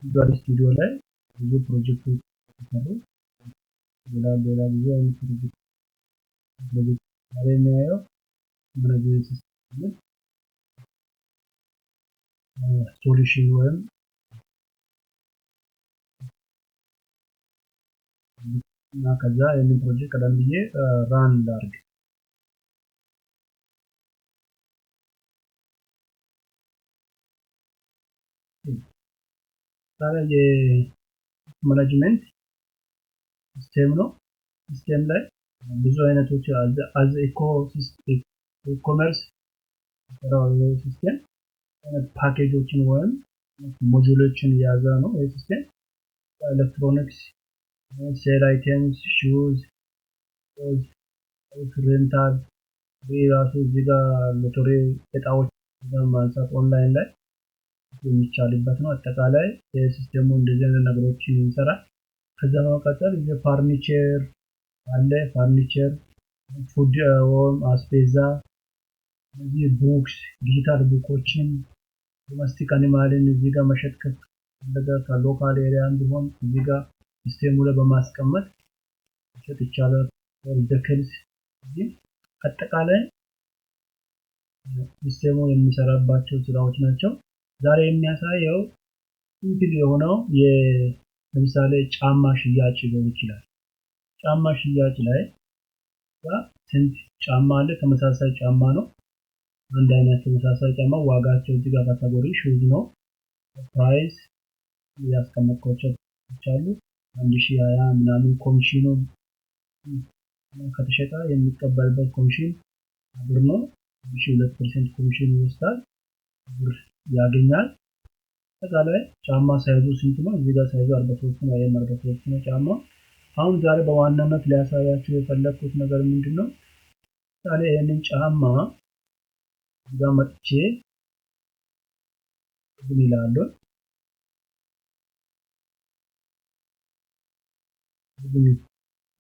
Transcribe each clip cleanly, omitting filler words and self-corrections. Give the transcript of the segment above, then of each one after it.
Visual Studio ላይ ብዙ ፕሮጀክቶች ተሰሩ። ሌላ ሌላ ብዙ አይነት ፕሮጀክት ዛሬ የሚያየው management system solution ወይም እና ከዛ ይህንን ፕሮጀክት ቀደም ብዬ run ላድርግ። ታዲያ የ management system ነው። System ላይ ብዙ አይነቶች as e-commerce system ፓኬጆችን ወይም ሞጁሎችን የያዘ ነው። ይህ system electronics፣ sale items፣ shoes፣ rental ራሱ እዚህ ጋር ሎተሪ እጣዎች ማንሳት ኦንላይን ላይ የሚቻልበት ነው። አጠቃላይ የ system ኡ እንደዚህ አይነት ነገሮችን ይሰራል። ከዛ በመቀጠል እዚህ ፋርኒቸር አለ። Furniture፣ food ወይም አስቤዛ፣ እነዚህ books፣ digital book ኦችን፣ domestic animal ን እዚህ ጋር መሸጥ ከፈለገ ከ local area ቢሆን እዚህ ጋር system ኡ ላይ በማስቀመጥ መሸጥ ይቻላል። Vehicles አጠቃላይ system ኡ የሚሰራባቸው ስራዎች ናቸው። ዛሬ የሚያሳየው simple የሆነው ለምሳሌ ጫማ ሽያጭ ሊሆን ይችላል። ጫማ ሽያጭ ላይ ስንት ጫማ አለ? ተመሳሳይ ጫማ ነው። አንድ አይነት ተመሳሳይ ጫማ ዋጋቸው እዚህ ጋር category shoes ነው። Price ያስቀመጥኳቸው አሉ 1020 ምናምን ኮሚሽኑ ከተሸጠ የሚቀበልበት ኮሚሽን ብር ነው። 2% ኮሚሽን ይወስዳል፣ ብር ያገኛል። አጠቃላይ ጫማ size ኡ ስንት ነው? እዚህ ጋር size ኡ 43 ነው። ይሄም 43 ነው ጫማ። አሁን ዛሬ በዋናነት ሊያሳያችሁ የፈለግኩት ነገር ምንድን ነው? ምሳሌ ይህንን ጫማ እዚህ ጋር መጥቼ ምን ይላሉ?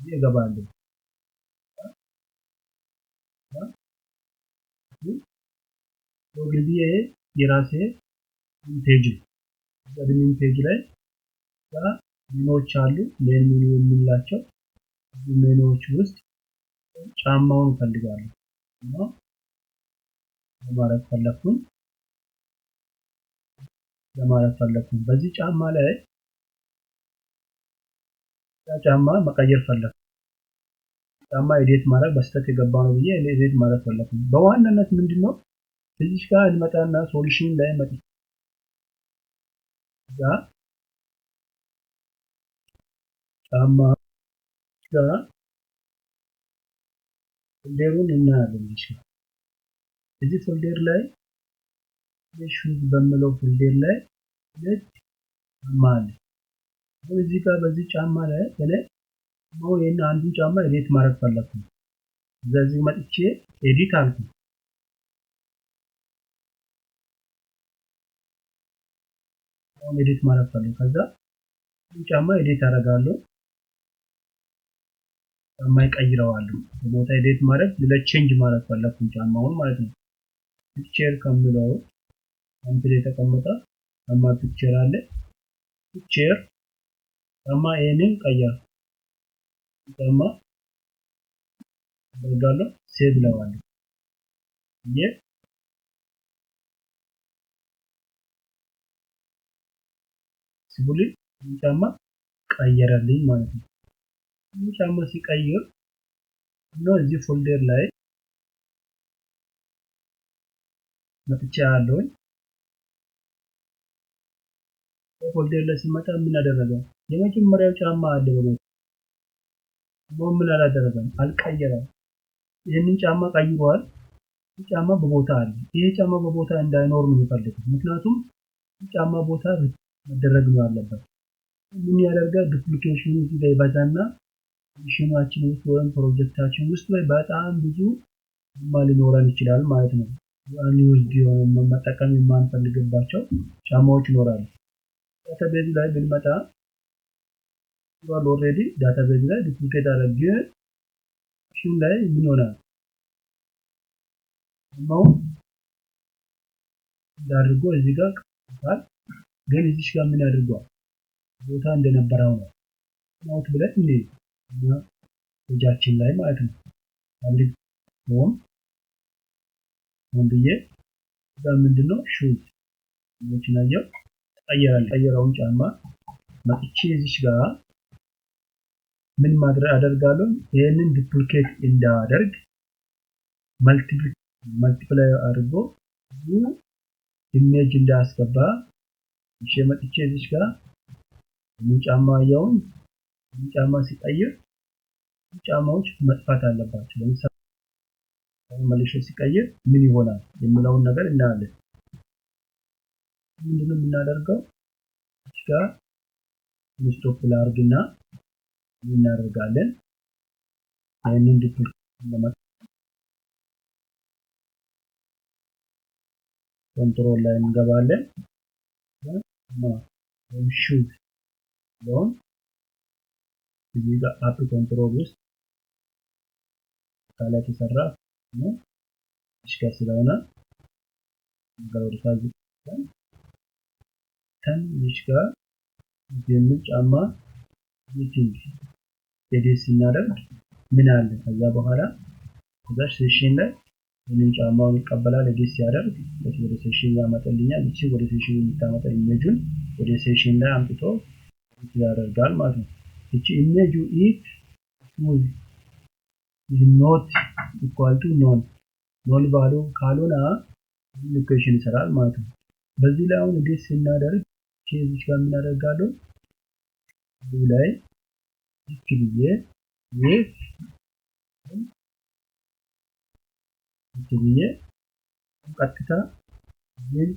እገባለሁ። Login ብዬ የራሴ page ነው። Admin page ላይ ሜኖች አሉ። Main menu የምንላቸው ሜኖች ውስጥ ጫማውን እፈልጋለሁ እና ለማድረግ ፈለግኩኝ ለማለት ፈለግኩኝ። በዚህ ጫማ ላይ ጫማ መቀየር ፈለግኩ። ጫማ edit ማድረግ በስህተት የገባ ነው ብዬ edit ማድረግ ፈለግኩኝ። በዋናነት ምንድነው እዚህ ጋር እንመጣና solution ላይ መጥቼ ጫማ ጋር folder ኡን እናያለን። እዚህ folder ላይ shoes በሚለው folder ላይ ሁለት ጫማ አለ። እዚህ ጋር በዚህ ጫማ ላይ እኔ ይሄን አንዱን ጫማ edit ማድረግ ፈለኩ። ስለዚህ መጥቼ edit አልኩ። አሁን edit ማድረግ ፈለኩ። ከዛ ጫማ edit አደርጋለሁ። ጫማ ይቀይረዋለሁ። ቦታ edit ማድረግ ለ change ማድረግ ፈለኩ ጫማውን ማለት ነው። Picture ከምለው sample የተቀመጠ ጫማ picture አለ። Picture ጫማ ይሄንን ቀየር ጫማ አደርጋለሁ። Save እለዋለሁ። ይሄ ሲቡሊ ጫማ ቀየረልኝ ማለት ነው። ይህ ጫማ ሲቀይር እና እዚህ folder ላይ መጥቼ ያለውኝ folder ላይ ሲመጣ ምን አደረገ? የመጀመሪያው ጫማ አለ በቦታ ምን አላደረገም? አልቀየረም። ይህንን ጫማ ቀይሯል። ይህ ጫማ በቦታ አለ። ይሄ ጫማ በቦታ እንዳይኖር ነው የሚፈልገው። ምክንያቱም ጫማ ቦታ መደረግ ነው ያለበት። ምን ያደርጋል? Duplication ኡ እዚህ ላይ ይበዛና ሽማችን ውስጥ ወይም ፕሮጀክታችን ውስጥ ላይ በጣም ብዙ ጫማ ሊኖረን ይችላል ማለት ነው። Unused የሆነ መጠቀም የማንፈልግባቸው ጫማዎች ይኖራሉ። Database ላይ ብንመጣ already database ላይ duplicate አደረግ ሽን ላይ ምን ይሆናል? ጫማው አድርጎ እዚህ ጋር ግን እዚህ ጋር ምን አድርጓል? ቦታ እንደነበረው ነው። Out ብለን እንይ እና page ኣችን ላይ ማለት ነው። Public home home ብዬ እዛ ምንድነው shoes ዎችን አየው ተቀየራል። ቀየረውን ጫማ መጥቼ እዚች ጋር ምን ማድረግ አደርጋለሁ? ይሄንን duplicate እንዳደርግ multiply አድርጎ ብዙ image እንዳያስገባ እሺ፣ መጥቼ እዚች ጋር ምን ጫማ አየውን ጫማ ሲቀይር ጫማዎች መጥፋት አለባቸው። ለምሳሌ መልሼ ሲቀይር ምን ይሆናል የሚለውን ነገር እናያለን። ምንድነው የምናደርገው? እዚህ ጋር stop ላድርግና እናደርጋለን። ይሄንን duplicate ለማድረግ control ላይ እንገባለን። ወይም shoes ለውን እዚህ ጋር app control ውስጥ ካለ የተሰራ ነው። እዚህ ጋር ስለሆነ ነገር ወደ ታች ተን እዚህ ጋር የሚል ጫማ meeting edit ስናደርግ ምን አለ? ከዛ በኋላ ከዛ session ላይ ይህንን ጫማውን ይቀበላል። Edit ሲያደርግ ወደ session ያመጣልኛል። እቺ ወደ session የምታመጣ image ኡን ወደ session ላይ አምጥቶ ያደርጋል ማለት ነው። እቺ image ኡ if is not equal to null null value ካልሆነ equation ይሰራል ማለት ነው። በዚህ ላይ አሁን edit ስናደርግ እቺ እዚች ጋር ምን አደርጋለሁ? እዚህ ላይ ልክ ብዬ if ልክ ብዬ ቀጥታ ይህን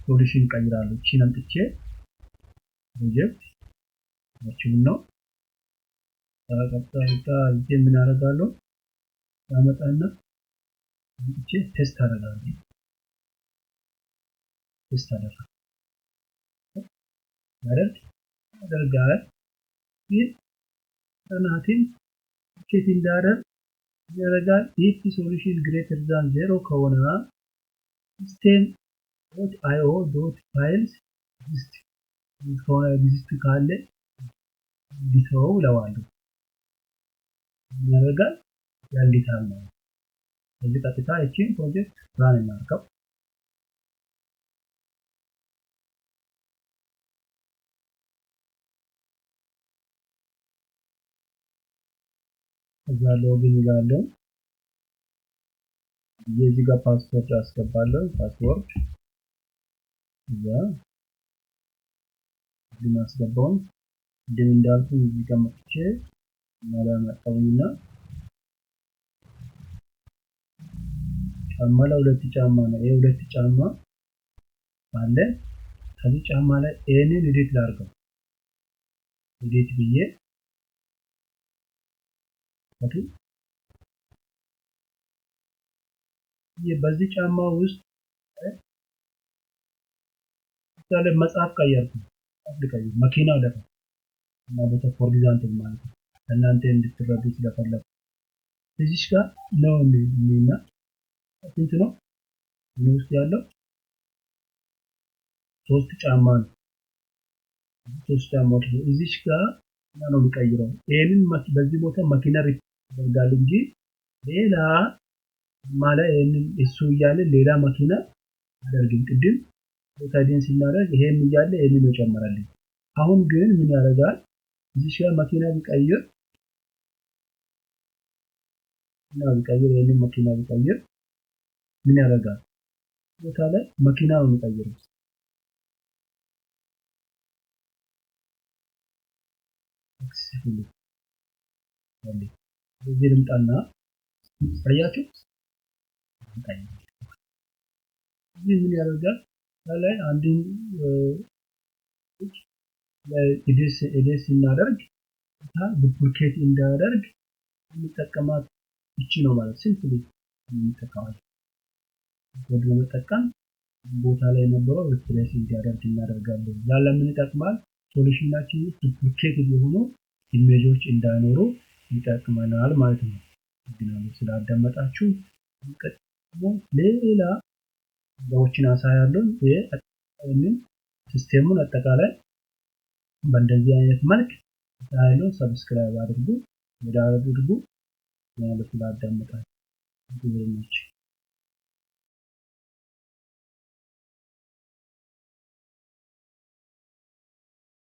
solution ቀይራለሁ። እቺን አምጥቼ ፕሮጀክት ያችሁን ነው ቀጥታ አድርጌ ምን አደርጋለሁ? ያመጣና አምጥቼ test አደርጋለሁ። Test አደርጋለሁ ያደርግ ያደርጋል ግን ጥናትን check እንዳደርግ ያደርጋል። If solution greater than 0 ከሆነ System.io.files exist ከሆነ exist ካለ እንዲተወው እለዋለሁ። ያደርጋል ያልታል ማለት ነው። በዚህ ቀጥታ ይቺን ፕሮጀክት run እናድርገው። እዛ login እላለሁ። የዚህ ጋር password አስገባለሁ። Password እዛ ግን አስገባውን ቅድም እንዳልኩኝ እዚህ ጋር መጥቼ መጣሁኝና ጫማ ላይ ሁለት ጫማ ነው። ይሄ ሁለት ጫማ አለ። ከዚህ ጫማ ላይ ይሄንን edit ላድርገው። Edit ብዬ okay፣ በዚህ ጫማ ውስጥ ለምሳሌ መጽሐፍ ቀየርኩ። መጽሐፍ ልቀይር፣ መኪና ደፋ እና ቦታ for example ማለት ነው። እናንተ እንድትረዱ ስለፈለኩ እዚች ጋር ነው እና ስንት ነው ምን ውስጥ ያለው ሶስት ጫማ ነው። ሶስት ጫማዎች ነው። እዚች ጋር ነው የሚቀይረው። ይሄንን በዚህ ቦታ መኪና ያደርጋል እንጂ ሌላ ማለት ይሄንን እሱ እያለ ሌላ መኪና አደርግም። ቅድም ቦታ ስናደርግ ይሄን እያለ ይሄንን ነው ጨመረልኝ። አሁን ግን ምን ያደርጋል? እዚች ጋር መኪና ቢቀይር እና ቢቀይር ይሄንን መኪና ቢቀይር ምን ያደርጋል? ቦታ ላይ መኪና ነው የሚቀይረው። Successfully እዚህ ልምጣና አያችሁ፣ እዚህ ምን ያደርጋል? ላይ አንድን edit ስናደርግ duplicate እንዳያደርግ የሚጠቀማት እቺ ነው ማለት simply የሚጠቀማት ኮድ በመጠቀም ቦታ ላይ የነበረው replace እንዲያደርግ እናደርጋለን። ያ ለምን ይጠቅማል? Solution ኣችን ውስጥ duplicate የሆኑ image ኦች እንዳይኖሩ ይጠቅመናል ማለት ነው። አመሰግናለሁ ስላዳመጣችሁ። ቀጥሎ ሌላ ነገሮችን አሳያለሁ። ይሄን system ኡን አጠቃላይ በእንደዚህ አይነት መልክ ቻናሉን subscribe አድርጉ፣ share አድርጉ። ስላዳመጣችሁ።